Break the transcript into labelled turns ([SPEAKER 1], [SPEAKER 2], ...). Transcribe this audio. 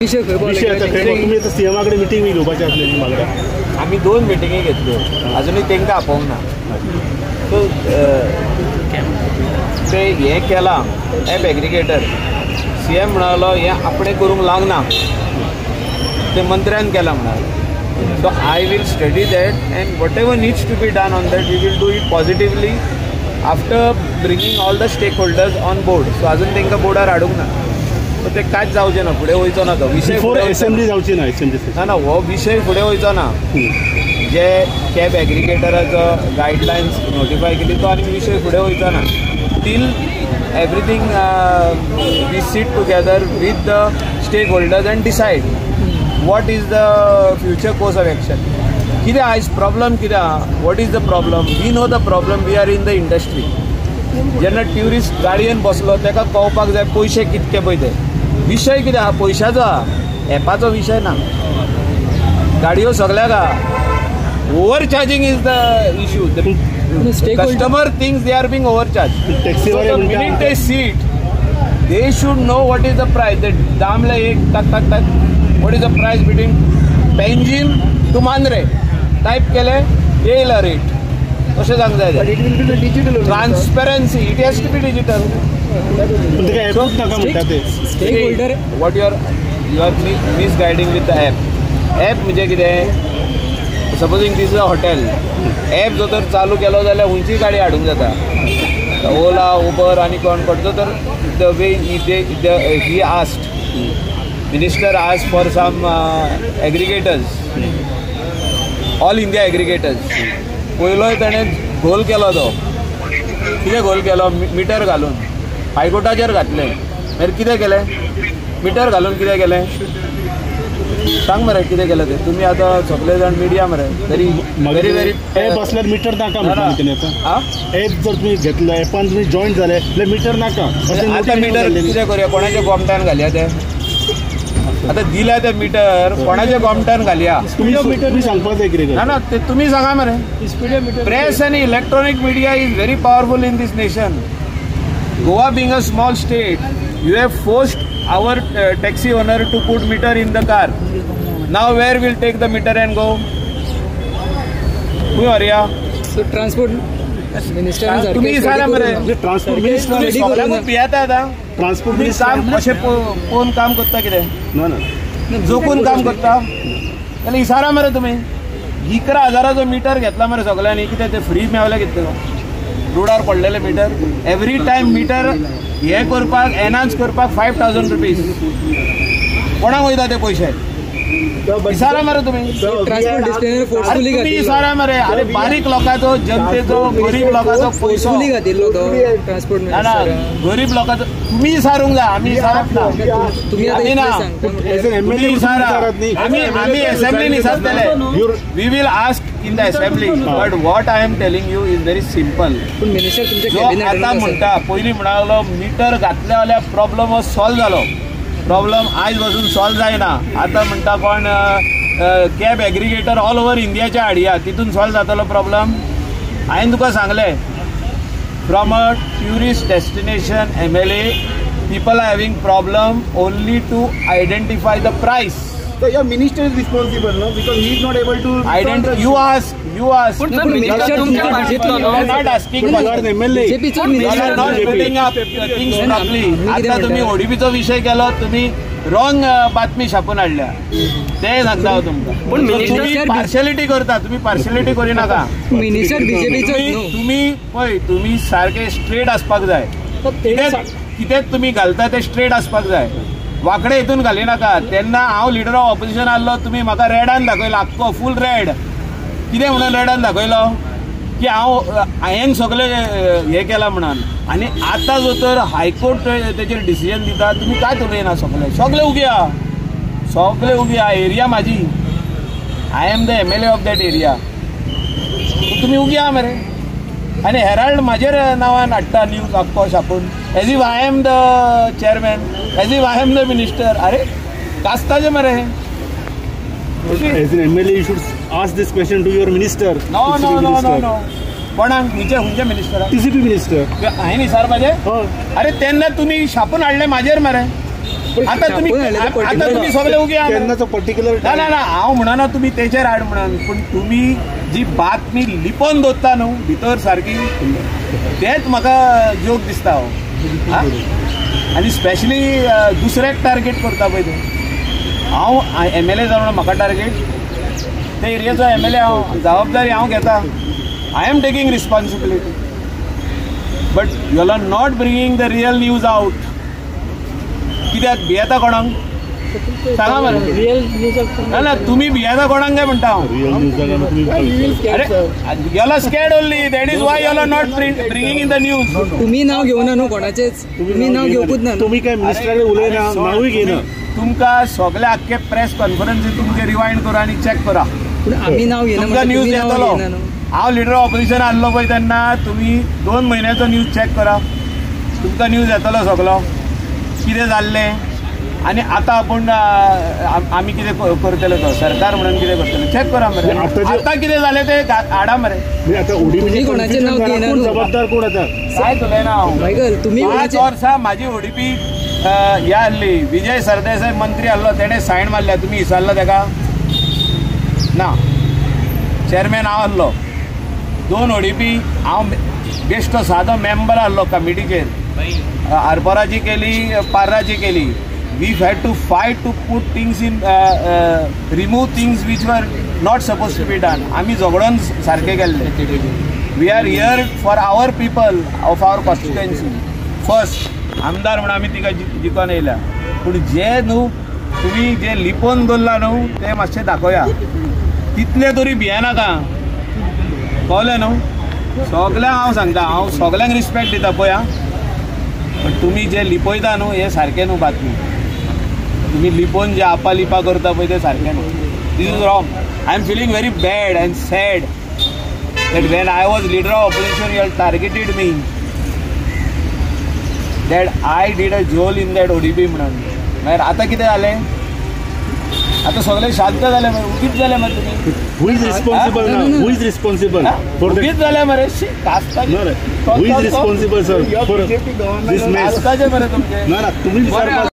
[SPEAKER 1] तुमी आतां सीएमा कडेन मिटींग घेवपाची आसलेली मागण्या.
[SPEAKER 2] आमी 2 मिटिंगी घेतल्यो, अजुनूय तांकां आपोवंक ना. सो ते हें केलां एप एग्रिगेटर, सीएम म्हणालो हें आपणें करूंक लागना, तें मंत्र्यान केलां म्हणालो. So I will study that and whatever needs to be done on that we will do it positively after bringing all the stakeholders on board. So अजून तांकां बोर्डार हाडूंक ना, सो ते कांयच जावचें ना, फुडें वयचो ना तो विशय.
[SPEAKER 1] एसेंब्ली जावची ना, एसेंब्ली
[SPEAKER 2] ना ना, हो विशय फुडें वयचो ना. जे कॅब एग्रिगेटराचो गायडलायन्स नोटिफाय केली तो आनी विशय फुडें वयचो ना till everything we sit together with the stakeholders and decide what is the future course of action. कितें आयज प्रॉब्लम कितें आहा, what is the problem, we know the problem, we are in the industry. जेन्ना tourist गाडयेन बसलो ताका कळपाक जाय पयशे कितके पळय ते. विशय कितें आहा, पयशाचो आहा, एपाचो विशय ना. गाडयो सगल्याक आहा, overcharging is the issue. Customer thinks they are being overcharge. The minute they sit they should know what is the price. ते दामले एक टक टक टक, what is the price between Panjim to Mandrem type केले येयला रेट. तशें जावंक जाय. Transparency, it has to be digital. What you are misguiding with the app. App म्हणजे कितें, supposing this is a hotel, app जो तर चालू केलो जाल्यार खंयचीय गाडी हाडूंक जाता, ओला उबर आनी कोण कोण. जो तर the way he asked, minister asked for some aggregators, all India aggregators. पयलोय ताणें घोल केलो, तो कितें घोल केलो, मिटर घालून हायकोर्टाचेर घातलें. मागीर कितें केलें, मिटर घालून कितें केलें सांग मरे, कितें केलें तें. तुमी आतां सगळे जाण मिडिया मरे, तरी व्हेरी व्हेरी
[SPEAKER 1] एप आसल्यार मिटर नाका म्हणटा तेणी. आतां एप जर तुमी घेतलो, एपान तुमी जॉयन जाले जाल्यार मिटर नाका.
[SPEAKER 2] आतां मिटर कितें करुया, कोणाच्या गोमटान घालया तें? आतां दिल्या तें मिटर कोणाच्या गोमटान घालया?
[SPEAKER 1] तुमी सांगपाक जाय कितें.
[SPEAKER 2] ना ना, ते तुमी सांगा मरे. प्रेस आनी electronic media is very powerful in this nation. Goa being a small state, you have forced our taxi owner to put meter in the car. Now where will take the meter and go? खंय व्हरया?
[SPEAKER 3] So transport minister
[SPEAKER 2] तुमी विचारा मरे,
[SPEAKER 1] transport minister
[SPEAKER 2] सगळ्यांक भियेता आतां.
[SPEAKER 1] Transport
[SPEAKER 2] minister काम अशें पळोवन काम करता कितें,
[SPEAKER 1] ना ना
[SPEAKER 2] जोखून काम करता जाल्यार विचारा मरे तुमी. 11,000चो मिटर घेतला मरे सगळ्यांनी, कितें तें फ्री मेवलें कितें रोडार पडलेले मिटर. एवरी टायम मिटर हे करपाक, एनहान्स करपाक 5,000 रुपीज. कोणाक वयता ते पयशे? विचारा मरे तुमी, तुमी विचारा मरे. अरे बारीक लोकांचो, जनतेचो, गरीब लोकांचो पयसो, ना गरीब लोकांचो तुमी विचारूंक जाय, आमी विचारप ना. आमी ना, तुमी विचारा. आमी आमी एसेंब्लीन विचारतले. We will ask in the assembly. But what I am telling you is very simple. जो आतां म्हणटा, पयलीं म्हणालो मिटर घातले जाल्यार प्रॉब्लम हो सॉल्व जालो, प्रॉब्लम आयज पासून सॉल्व जायना. आतां म्हणटा कोण कॅब एग्रिगेटर ऑल ओवर इंडियाच्या हाडया, तितून सॉल्व जातलो प्रॉब्लम. हांवें तुका सांगलें, from a tourist destination MLA people are having problem only to identify the price.
[SPEAKER 4] So your minister is responsible, no? Because he is not able to
[SPEAKER 2] identify. You ask, you ask. You are not asking.
[SPEAKER 1] You are an MLA.
[SPEAKER 2] You are not putting up things properly. आता तुम्ही ओडीपीचो विषय केलो, तुम्ही wrong बातमी छापून हाडल्या, ते सांगता हांव तुमकां. तुम्ही पार्शलिटी करता, तुम्ही पार्शलिटी करी नाका.
[SPEAKER 3] मिनिस्टर बीजेपीचो
[SPEAKER 2] तुम्ही पळय, तुम्ही सारके स्ट्रेट आसपाक जाय. कितें तुमी घालता ते स्ट्रेट आसपाक जाय, वांकडे हितून घाली नाका. तेन्ना हांव लिडर ऑफ ऑपोजिशन आसलो, तुमी म्हाका रेडान दाखयलो, आख्खो फूल रेड. कितें म्हणून रेडान दाखयलो की हांव हांवें सगळें हें केलां म्हणून. आनी आतां जो तर हायकोर्ट तेचेर डिसिजन दिता, तुमी कांयच उलयना. सगळे सगळे उगी आहा, सगळे उगी आहा. एरिया म्हाजी, I am the MLA of that area. तुमी उगी आहा मरे. आनी हेराल्ड म्हाजेर नांवान हाडटा न्यूज आख्खो छापून, as if I am the chairman, as if I am the minister. अरे कास्ताचे मरे.
[SPEAKER 1] As an MLA, you should ask this question to your minister.
[SPEAKER 2] No, no, no, no, no. कोणाक? खंयचे खंयचे मिनिस्टराक?
[SPEAKER 1] TCP minister.
[SPEAKER 2] हांवें विचारपाचें? अरे तेन्ना तुमी छापून हाडलें म्हाजेर मरे. आता तुमी सगळे उगी
[SPEAKER 1] केन्नाचो पर्टिक्युलर
[SPEAKER 2] ना ना ना हांव म्हणना तुमी तेचेर हाड म्हणून, पूण तुमी जी बातमी लिपोवन दवरता न्हू भितर सारकी तेच म्हाका जोक दिसता हो. आनी स्पेशली दुसऱ्याक टार्गेट करता पळय तूं. हांव MLA जालो म्हणून म्हाका टार्गेट, ते एरियेचो MLA हांव, जबाबदारी हांव घेता. I am taking responsibility, but you are not bringing the real news out. कित्याक भियेता कोणाक सांगा मरे? ना ना तुमी भियेता कोणाक काय म्हणटा हांव? अरे you are scared only, that is why you are not bringing in the news.
[SPEAKER 3] तुमी नाव घेवना न्हू कोणाचेच, तुमी नाव घेवपूच ना.
[SPEAKER 1] तुमी काय मिनिस्टरा कडेन उलयना, नांवूय घेयना.
[SPEAKER 2] तुमकां सगळे आख्खे प्रेस कॉन्फरन्सी तुमचे रिवायंड करा आनी चॅक करा,
[SPEAKER 3] पूण आमी नाव घेयना,
[SPEAKER 2] तुमकां न्यूज येतलो. हांव लिडर ऑपोजिशन आहलो पळय तेन्ना तुमी 2 म्हयन्याचो न्यूज चॅक करा, तुमकां न्यूज येतलो सगलो कितें जाल्लें आनी आतां आपूण आमी कितें करतले तो सरकार म्हणून कितें करतले चॅक करा मरे. आतां कितें जालें तें हाडा मरे.
[SPEAKER 1] जबाबदार कोण आतां
[SPEAKER 2] काय उलयना हांव. 5 वर्सां म्हाजी ओडीपी ह्या आहली, विजय सरदेसाय मंत्री आहलो तेणें सायन मारल्या, तुमी विचारलो तेका ना? चेअरमॅन हांव आहलो, 2 ओडीपी हांव बेश्टो सादो मेंबर आहलो कमिटीचेर, आरपोराची केली पार्राची केली. We had to fight to put things in, remove things which were not supposed to be done. आमी झगडोन सारकें केल्लें. We are here for our people of our constituency first. आमदार म्हणून आमी तिका जिखोन येयल्या, पूण जे न्हू तुमी जे लिपोवन दवरला न्हू तें मातशें दाखोवया, तितलें तरी भियेनाका, कळ्ळें न्हू? सगल्यांक हांव सांगता, हांव सगल्यांक रिस्पेक्ट दिता पळय, पण तुमी जे लिपयता न्हू हें सारकें न्हू बातमी. तुमी लिपोवन जे आपा लिपा करता पळय तें सारकें न्हू. This is wrong. I am feeling very bad and sad that when I was leader of opposition you all targeted me that I did a झोल in that ODP म्हणून. मागीर आतां कितें जालें? आतां सगळे शांत जाले मरे, उगीच जाले मरे तुमी.
[SPEAKER 1] Who is responsible now? Who is responsible for the?
[SPEAKER 2] उगीच जाले मरे,
[SPEAKER 1] Who is responsible sir for this mess?
[SPEAKER 2] कास्ताचे मरे तुमचे.
[SPEAKER 1] ना ना तुम्ही विचारपाक